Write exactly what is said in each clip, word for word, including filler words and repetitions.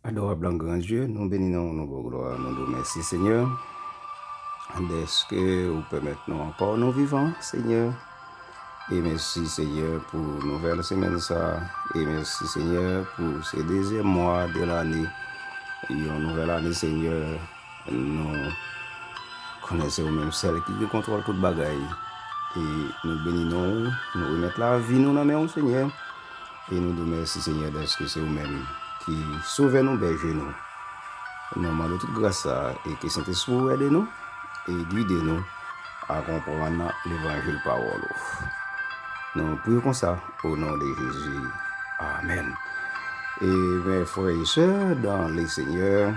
Adorable and grand Dieu, nou beni non ou, nou ba w glwa, nou di w mèsi, Senyè, dèske ou pèmèt nou ankò nou vivan, Senyè. E mèsi, Senyè, pou nouvèl semèn sa a. E mèsi, Senyè, pou se dezyèm mwa de lane. Yon nouvèl ane, Senyè. Nou konnen se ou menm sèl ki gen kontwòl tout bagay. E nou beni non ou, nou remèt lavi nou nan men ou, Senyè. E nou di w mèsi, Senyè, dèske se ou menm ki sovè nou, bèje nou. Nou mande w tout gras sa a, e ke Sentespri w ede nou, e gide nou a konprann levanjil pawòl ou. Nou priye konsa, o non de Jezi. Amèn. E mes frères et sœurs dans le Seigneur,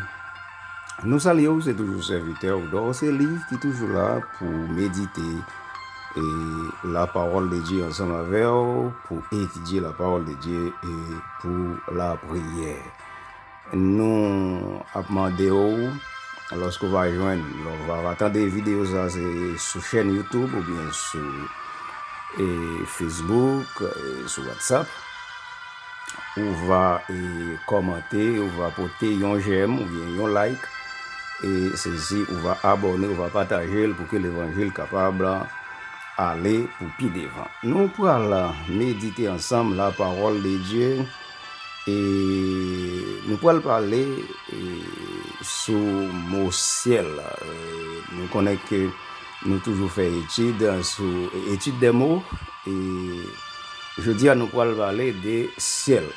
nou salye w, se toujou sèvitè w, Dorcely, ki toujou la pou medite e la parole de Dieu ansanm avè w, pou etidye la parole de Dieu e pou la priyè. Nou ap mande w, lòske w va jwenn, lè w va, va tande videyo sa, se sou chèn YouTube oubyen sou e Facebook, e sou WhatsApp, ou va e kòmante, ou va pote yon j'aime oubyen yon like, e sezi ou va abòne, ou va pataje l pou ke levanjil kapab ale pou pi devan. Nou pral medite ansanm la parole de Dieu, e nou pral pale e sou mo syèl. E nou konnen ke nou toujou fè etid sou etid de mo, e jodi a nou pral pale de syèl.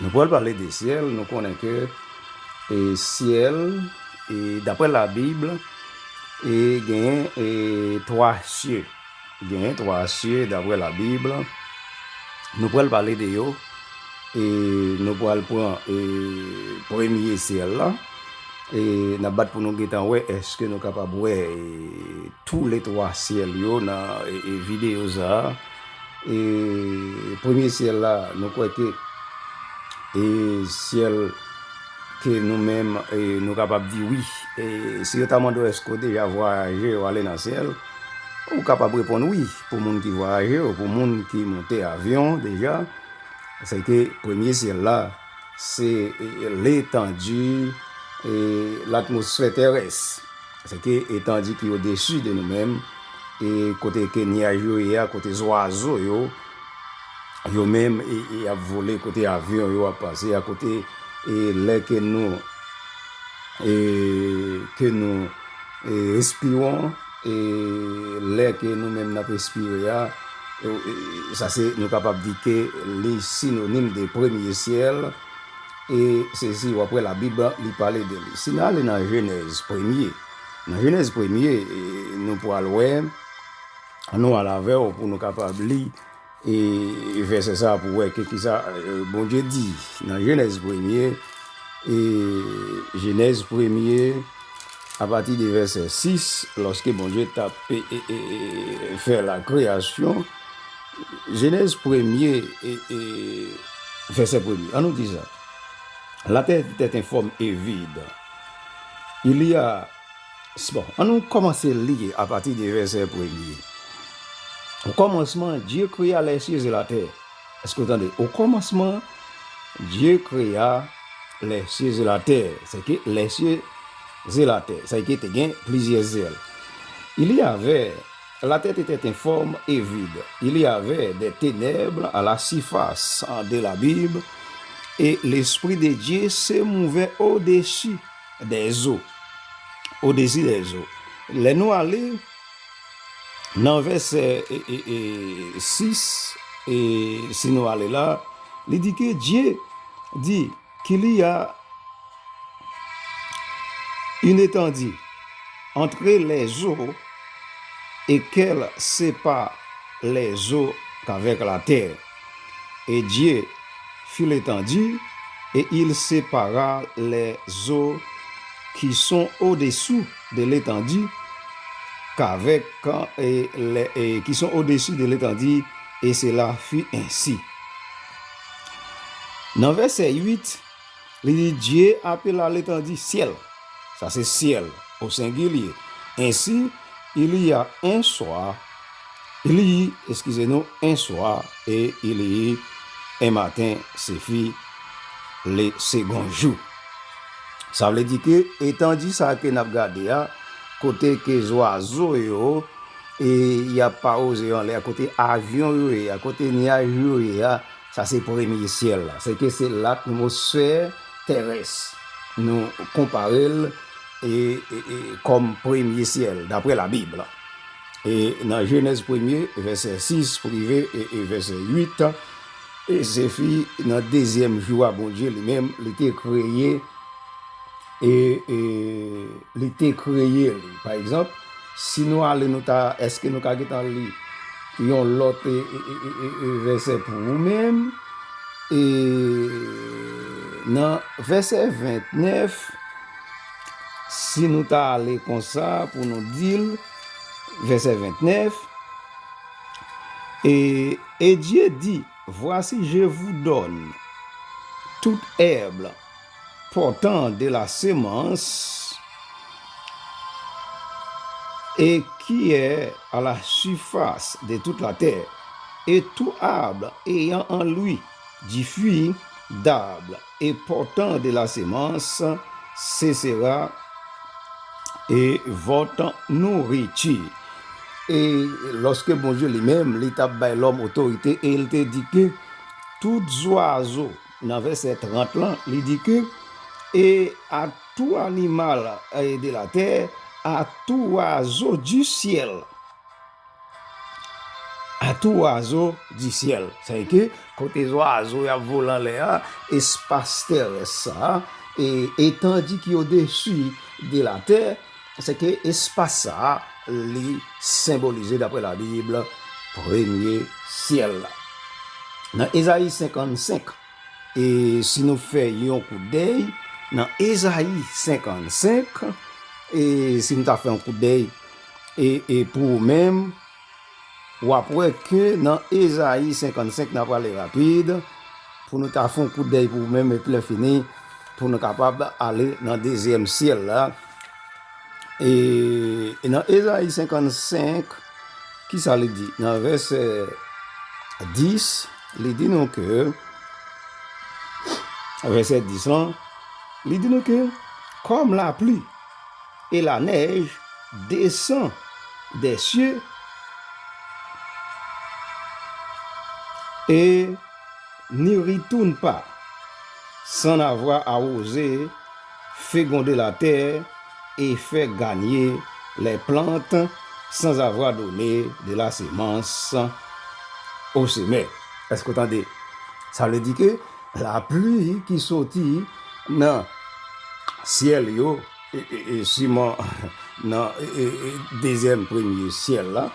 Nou pral pale de syèl, nou konnen ke e syèl, e daprè Labib, e genyen e twa sye. Genyen twa sye daprè Labib. Nou pral pale de yo, e nou pral pran e premye syèl la. E n ap bat pou nou gentan wè èske nou kapab wè e tou le twa syèl yo nan e, e videyo sa a. E premye syèl la, nou kwè ke e syèl ke nou menm e nou kapab di wi. E si yo ta mande w èske w deja vwayaje, w ale nan syèl, ou kapab reponn wi. Pou moun ki vwayaje, ou pou moun ki monte avyon deja, se ke premye syèl la, se e, letandi e latmosfè terès. Se ke etandi ki odesi de nou menm, e kote ke nyaj yo ye a, kote zwazo yo, yo menm, e, e ap vole, kote avyon yo ap pase a, kote e lè ke nou, e ke nou e respire, e lè ke nou menm n ap respire a, e, e, sa se, nou kapab di ke li sinonim de premye syèl, e se si w ap wè Labib li pale de li. Si n ale nan Jenèz premye, nan Jenèz premye, e, nou pral wè, ann nou al avè w pou nou kapab li, e, vèsè sa a pou wè ke kisa e, Bondye di nan Jenèz premye, e, Jenèz premye, apati de vèsè sis, lòske Bondye t ap e, e, e, e, fè la kreyasyon, Jenèz premye, e, e, vèsè premye. Ann nou di sa. La terre était informe et vide. Il y a, bon, ann nou kòmanse li apati de vèsè premye. Au commencement, Dieu créa les cieux et la terre. Èske w tande? Au commencement, Dieu créa les cieux et la terre. Se ke les cieux et la terre. Sa ke te gen plizyè zyèl. Il y avait, la terre était informe et vide. Il y avait des ténèbres à la surface de l'abîme, et l'Esprit de Dieu se mouvait au-dessus des eaux. Au-dessus des eaux. Lè nou ale nan vèsè e, e, e, sis, e si nou ale la, li di ke Dieu dit qu'il y a une étendue entre les eaux et qu'elle sépare les eaux qu'avec la terre. Et Dieu fit l'étendue, et il sépara les eaux qui sont au-dessous de l'étendue qu'avec, et les, et qui sont au-dessus de l'étendue, et cela fut ainsi. Nan vèsè uit, li di, Dieu appela l'étendue ciel. Sa se syèl, au singulier. Ainsi, il y a un soir, il y eut, excusez-nous, un soir, et il y eut un matin, ce fut le second jour. Sa vle di ke etandi sa ke n ap gade a, kote ke zwazo yo, e, y ap pawouze anlè a, kote avyon yo ye a, kote nyaj yo ye a, sa se premye syèl la. Se ke se latmosfè terès. Nou konpare l e, e, e, kòm premye syèl, daprè Labib la. E nan Jenèz premye, vèsè sis pou rive e, e vèsè uit, e se fi nan dezyèm jou a Bondye li menm, li te kreye, e, e li te kreye li. Pa egzanp, si nou ale, nou ta, èske nou ka gentan li yon lòt, e, e, e, e, e, e vèsè pou ou menm? E nan vèsè ventnèf, si nou ta ale konsa pou nou di l, vèsè ventnèf, et, et Dieu dit, voici, je vous donne toute herbe portant de la semence et qui est à la surface de toute la terre, et tout arbre ayant en lui du fruit d'arbre et portant de la semence, ce sera et votre nourriture. E lòske Bondye li menm, li t ap bay lòm otorite, e l te di ke tout zwazo, nan vèsè trant lan, li di ke, et à tout animal, e, de la terre, à tout oiseau du ciel. À tout oiseau du ciel. Sa vle di ke kote zwazo y ap vole anlè a, espas terès sa, e etandi ki odesi de la tè, se ke espas sa a, li senbolize, daprè Labib, premye syèl la. Nan Ezayi senkannsenk, e si nou fè yon kout dèy, nan Ezayi senkannsenk, e si nou ta fè yon kout dèy, e, e pou ou menm, w ap wè ke nan Ezayi senkannsenk, n ap prale rapid, pou nou ta fè yon kout dèy pou ou menm, epi lè fini, pou nou kapab ale nan dezyèm syèl la. E, e nan Ezayi senkannsenk, kisa li di? Nan vèsè dis, li di nou ke, vèsè dis lan, li di nou ke, comme la pluie et la neige descend des cieux et n'y retourne pas sans avoir arrosé, fécondé la terre et fait gagner les plantes sans avoir donné de la semence au semeur. Èske w tande? Sa vle di ke lapli ki soti nan syèl yo, e, e, e siman nan, e, e, e, dezyèm premye syèl la,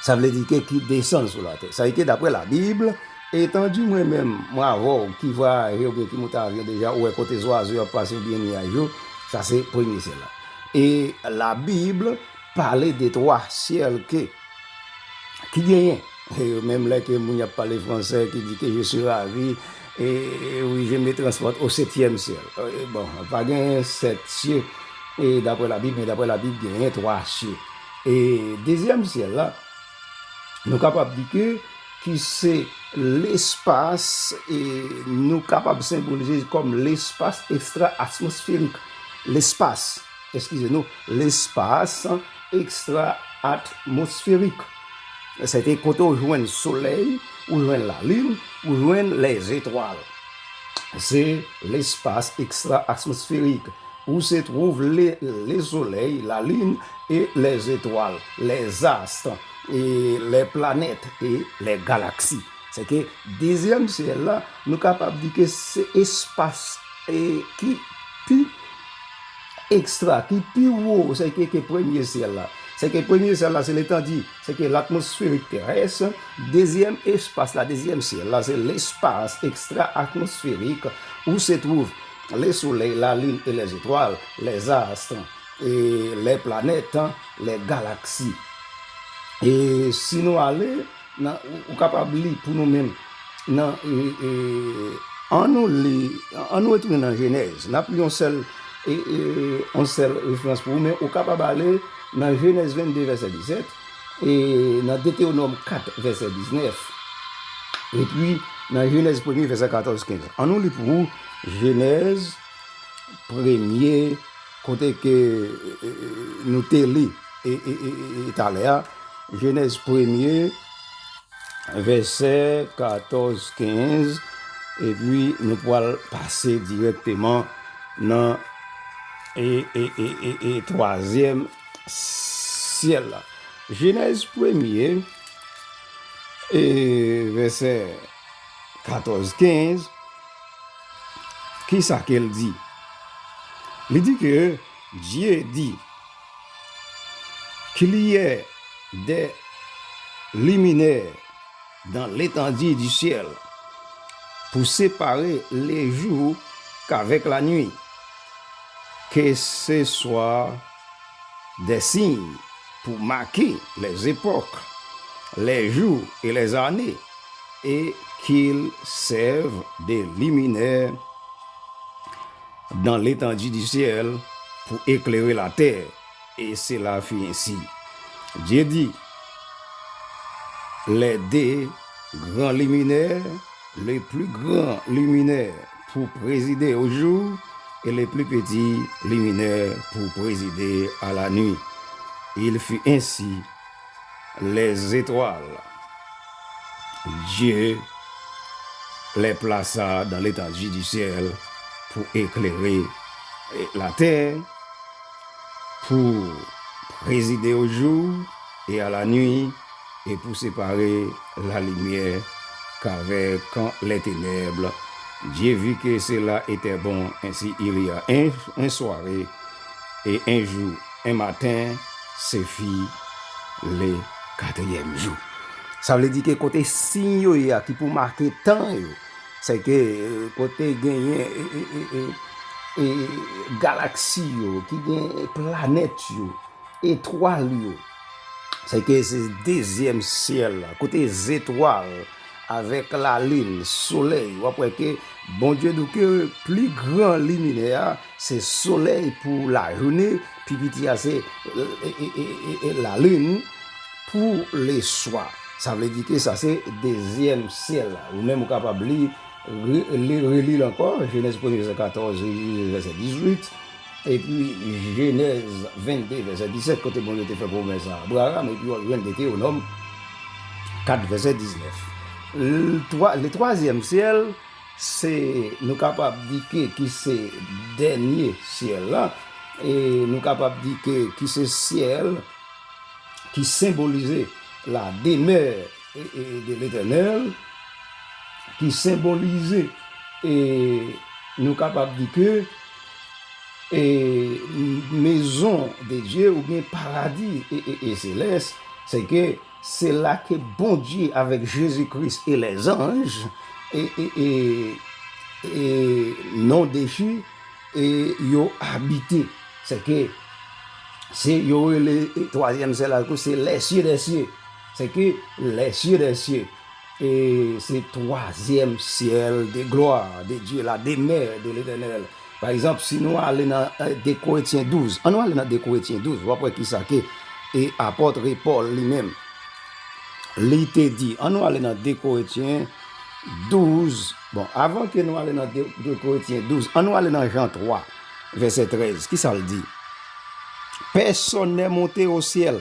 sa vle di ke ki desann sou latè. Sa vle di ke daprè Labib, etandi mwen menm, mwen avè w ki vwayaje oubyen ki moute avyon deja, ou wè kote zwazo yo ap pase oubyen nyaj yo, sa se premye syèl la. E Labib pale de twa syèl ke ki genyen. E menm lè ke moun y ap pale fransè ki di ke je suis ravi, e, e oui, je me transporte au septième ciel. E, bon, pa gen sèt sye, e daprè Labib, men daprè Labib genyen twa sye. E dezyèm syèl la, nou kapab di ke ki se lespas, e nou kapab senbolize kòm lespas ekstra atmosferik. Lespas, eskize nou, lespas ekstra atmosferik. Se te kote ou jwenn solèy, ou jwenn lalin, ou jwenn lèzetwal. Se lespas ekstra atmosferik, où se trouvent le, le soleil, la lune et les étoiles, les astres, et les planètes et les galaxies. Se ke dezyèm syèl la, nou kapab di ke se espas, e, ki pi ekstra, ki pi wo, se ke, ke premye syèl la. Se ke premye syèl la, se letandi, se ke latmosferik terès. Dezyèm espas la, dezyèm syèl la, se lespas ekstra atmosferik, où se trouvent le soleil, la lune et les étoiles, les astres, et les planètes, les galaxies. E si nou ale, nan, ou, ou kapab li pou nou menm. Nan, e, e, an nou li, an nou retounen nan Jenèz. N ap li yon sèl, e, e, yon sèl referans pou ou, men ou kapab ale nan Jenèz vennde, vèsè disèt, e nan Detewonòm kat, vèsè diznèf. Epi, nan Jenèz premye, vèsè katòz kenz. Ann nou li pou ou Jenèz premye, kote ke, e, e, e, nou te li, e, e, e, e, e, talè a. Jenèz premye, vèsè katòz, kenz, epi nou pral pase dirèkteman nan, e, e, e, e, e, twazyèm syèl la. Jenèz premye, e, vèsè katòz, kenz, kisa ke l di? Li di ke Dye di, Qu'il y ait des luminaires dans l'étendue du ciel pour séparer le jour qu'avec la nuit, que ce soit des signes pour marquer les époques, les jours et les années, et qu'ils servent de luminaires dans l'étendue du ciel pour éclairer la terre. Et cela fut ainsi. Dieu dit, les deux grands luminaires, le plus grand luminaire pour présider au jour et le plus petit luminaire pour présider à la nuit. Il fut ainsi. Les étoiles, Dieu les plaça dans l'étendue du ciel pour éclairer la terre, pour présider au jour et à la nuit, et pour séparer la lumière qu'avec les ténèbres. Dieu vit que cela était bon, ainsi il y a un, un soir et un jour, un matin, ce fut le quatrième jour. Sa vle di ke kote siy yo ye a ki pou make tan yo, se ke, e, kote genyen, e, e, e, e, e, galaksi yo, ki gen planèt yo, etwal yo, se ke se dezyèm syèl la, kote zetwal avèk lalin, solèy, w ap wè ke Bondye di w ke pli gran liminè a, se solèy pou lajounen, pi piti a se, e, e, e, e, e, lalin pou leswa. Sa vle di ke sa se dezyèm syèl la. Ou menm ou kapab li, re-, li, reli l ankò, Jenèz premye vèsè katòz, vèsè dizuit, epi Jenèz vennde vèsè disèt, kote Bondye te fè pwomès a Abraram, epi w ap jwenn Detewonòm kat vèsè diznèf. Le twa-, le twazyèm syèl, se, nou kapab di ke ki se dènye syèl la, e nou kapab di ke ki se syèl ki senbolize la demeure, e, e, de Letènèl, ki senbolize, e nou kapab di ke, e, maison de Dieu oubyen paradi, e, e, e selès, se ke se la ke Bondye avèk Jezi Kris e lèzanj, e, e, e, e non dechi, e yo abite. Se ke se yo rele, e, twazyèm syèl la, se les cieux des cieux. Se ke les cieux des cieux. E se twazyèm syèl de glwa de Dye, la demeure de Letènèl. Pa egzanp, si nou ale nan, e, de Korentyen douz, ann nou ale nan de Korentyen douz, w ap wè kisa ke, e, apòt Pòl li menm, li te di. Ann nou ale nan de Korentyen douz. Bon, avan ke nou ale nan de, de Korentyen douz, ann nou ale nan Jan twa, vèsè trèz. Kisa l di? Personne n'est monté au ciel.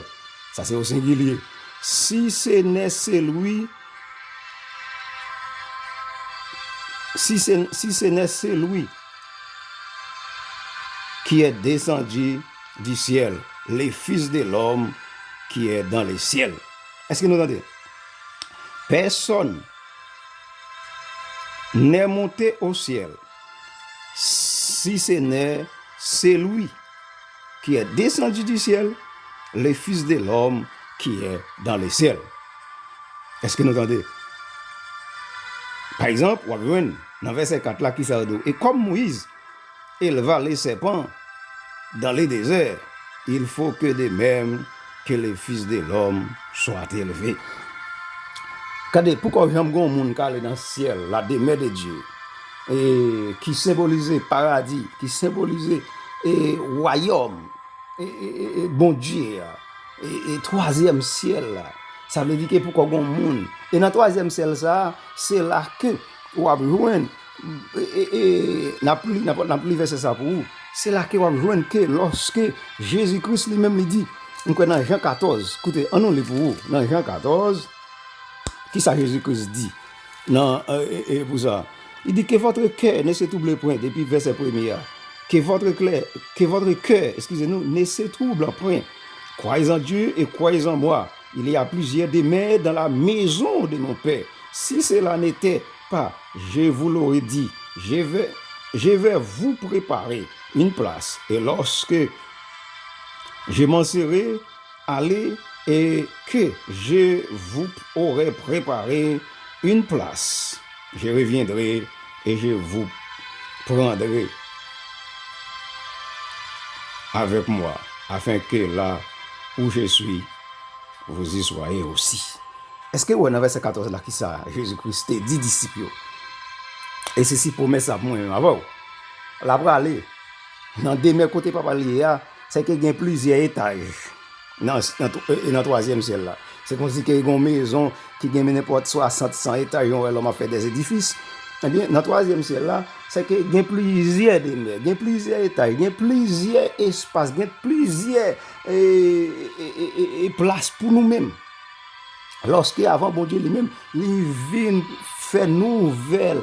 Sa se o sengilye. Si ce n'est celui, si ce, si ce n'est celui qui est descendu du ciel, le Fils de l'homme qui est dans le ciel. Èske nou tande? Personne n'est monté au ciel, si ce n'est celui qui est descendu du ciel, le Fils de l'homme qui est dans le ciel. Èske nou tande? Pa egzanp, w ap jwenn nan vèsè kat la, kisa l di w? Et comme Moïse éleva le serpent dans le désert, il faut que de même que le Fils de l'homme soit élevé. Gade, poukò janm gen yon moun k ale nan syèl, la demeure de Dieu, e ki senbolize paradi, ki senbolize, e, wayòm, e, e, e, e, Bondye a, e, e, twazyèm syèl la, Sa vle di ke poko gen moun. E nan twazyèm syèl sa a, se la ke w ap jwenn, e, e, e, n ap li, n ap, n ap li vèsè sa pou ou. Se la ke w ap jwenn ke lòske Jezi Kris li menm li di, m kwè nan Jan katòz, koute, ann nou li pou ou, nan Jan katòz, kisa Jezi Kris di nan, e, e, e, pou sa? Li di, que votre cœur ne se trouble point, depi vèsè premye a. Que votre cœur, que votre cœur, excusez-nous, ne se trouble point. Croyez en Dieu et croyez en moi. Il y a plusieurs demeures dans la maison de mon Père. Si cela n'était pas, je vous l'aurais dit. Je vais, je vais vous préparer une place. Et lorsque je m'en serai allé et que je vous aurai préparé une place, je reviendrai et je vous prendrai avec moi, afin que là où je suis, vous y soyez aussi. Èske w wè nan vèsè katòz la kisa Jezi Kris te di disip yo? E se si pwomès sa pou mwen menm avè w. L ap prale nan demè kote papa l ye a, se ke gen plizyè etaj nan, nan, tw- e nan twazyèm syèl la. Se kòmsi ke gen yon mezon ki gen nenpòt swasant, san etaj, yon wè lòm ap fè dèzedifis. Ebyen, nan twazyèm syèl la, se ke gen plizyè demè, gen plizyè etaj, gen plizyè espas, gen plizyè e, e, e, e, e plas pou nou menm. Lòske avan Bondye li menm, li vin fè nouvèl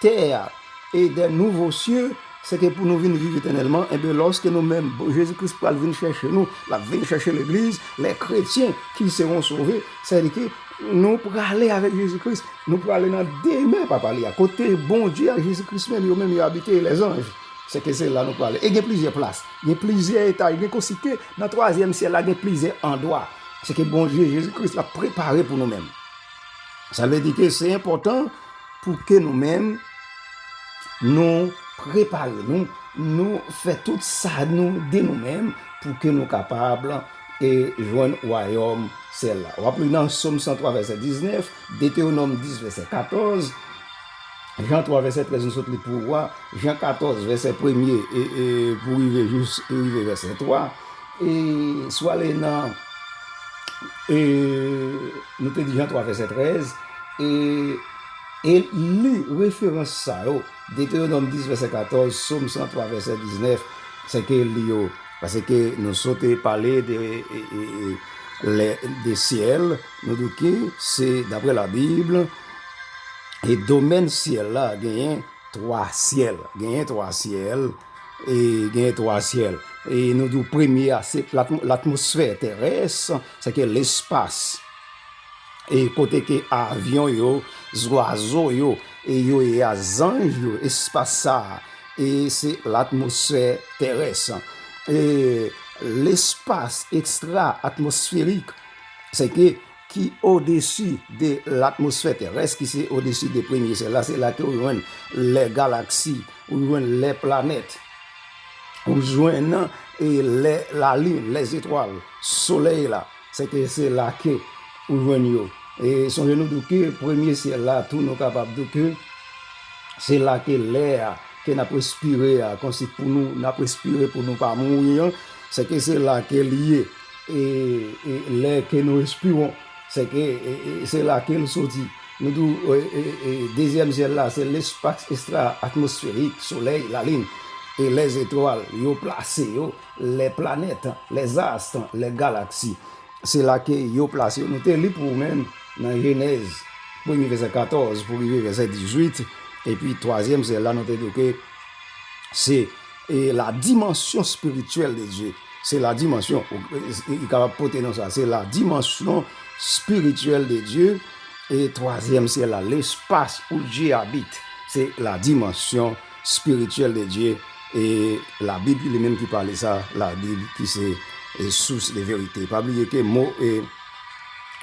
tè a e dè nouvo sye, se ke pou nou vin viv etènèlman, enben, lòske nou menm, Jezi Kris pral vin chèche nou, l ap vin chèche legliz, les chrétiens qui seront sauvés, sètadi ke nou prale avèk Jezi Kris, nou prale nan demè papa li a, kote Bondye ak Jezi Kris menm, yo menm, yo abite, e lèzanj. Se ke se la nou prale. E gen plizyè plas, gen plizyè etaj, gen konsi ke nan twazyèm syèl la, gen plizyè andwa. Se ke Bondye, Jezi Kris, l ap prepare pou nou menm. Sa vle di ke se enpòtan pou ke nou menm, nou prepare nou, nou fè tout sa nou de nou menm pou ke nou kapab e jwenn wayòm syèl la. W ap li nan Sòm san twa vèsè diznèf, Detewonòm dis vèsè katòz, Jan twa vèsè trèz nou sot li pou ou a, Jan katòz vèsè premye e, e pou rive jis rive vèsè twa. E si w ale nan e, nou te di Jan twa vèsè trèz, e, e li referans sa yo, Detewonòm dis vèsè katòz, Sòm san twa vèsè diznèf, se ke li yo. Paske nou sote pale de, e, e, e, lè, de syèl, nou di ke se daprè Labib, e domèn syèl la genyen twa syèl, genyen twa syèl, e genyen twa syèl. E nou di premye a, se latm- latmosfè terès, se ke lespas. E kote ke avyon yo, zwazo yo, e yo ye a, zanj yo, espas sa a, e se latmosfè terès. E lespas ekstra atmosferik, se ke ki odesi de latmosfè terès, ki se odesi de premye syèl la, se la ke ou jwenn lè galaksi, ou jwenn lè planèt, ou jwenn e lè lalin, lèzetwal, solèy la. Se ke se la ke ou jwenn yo. E sonje nou di ke premye syèl la, tou nou kapab di ke se la ke lè a, ke n ap respire a, kòmsi pou nou, n ap respire pou nou pa mouri an, se ke se la ke li ye. E, e lè ke nou respire, se ke, e, e, se la ke l soti. Nou di, e, e, e, dezyèm syèl la, se lespas ekstra atmosferik, solèy, lalin, e lèzetwal, yo plase yo, lè planèt, lè zast, lè galaksi. Se la ke yo plase yo. Nou te li pou ou menm nan Jenèz, premye vèsè katòz pou rive vèsè dizuit. Epi twazyèm syèl la, nou te di ke se e la dimension spirituelle de Dieu. Se la dimension, ou- e- e- li kapab pote non sa, se la dimension spirituelle de Dieu. E twazyèm syèl la, lespas où Dieu habite, se la dimension spirituelle de Dieu. E Labib li menm ki pale sa, Labib ki se e source de vérité. Pa bliye ke mo e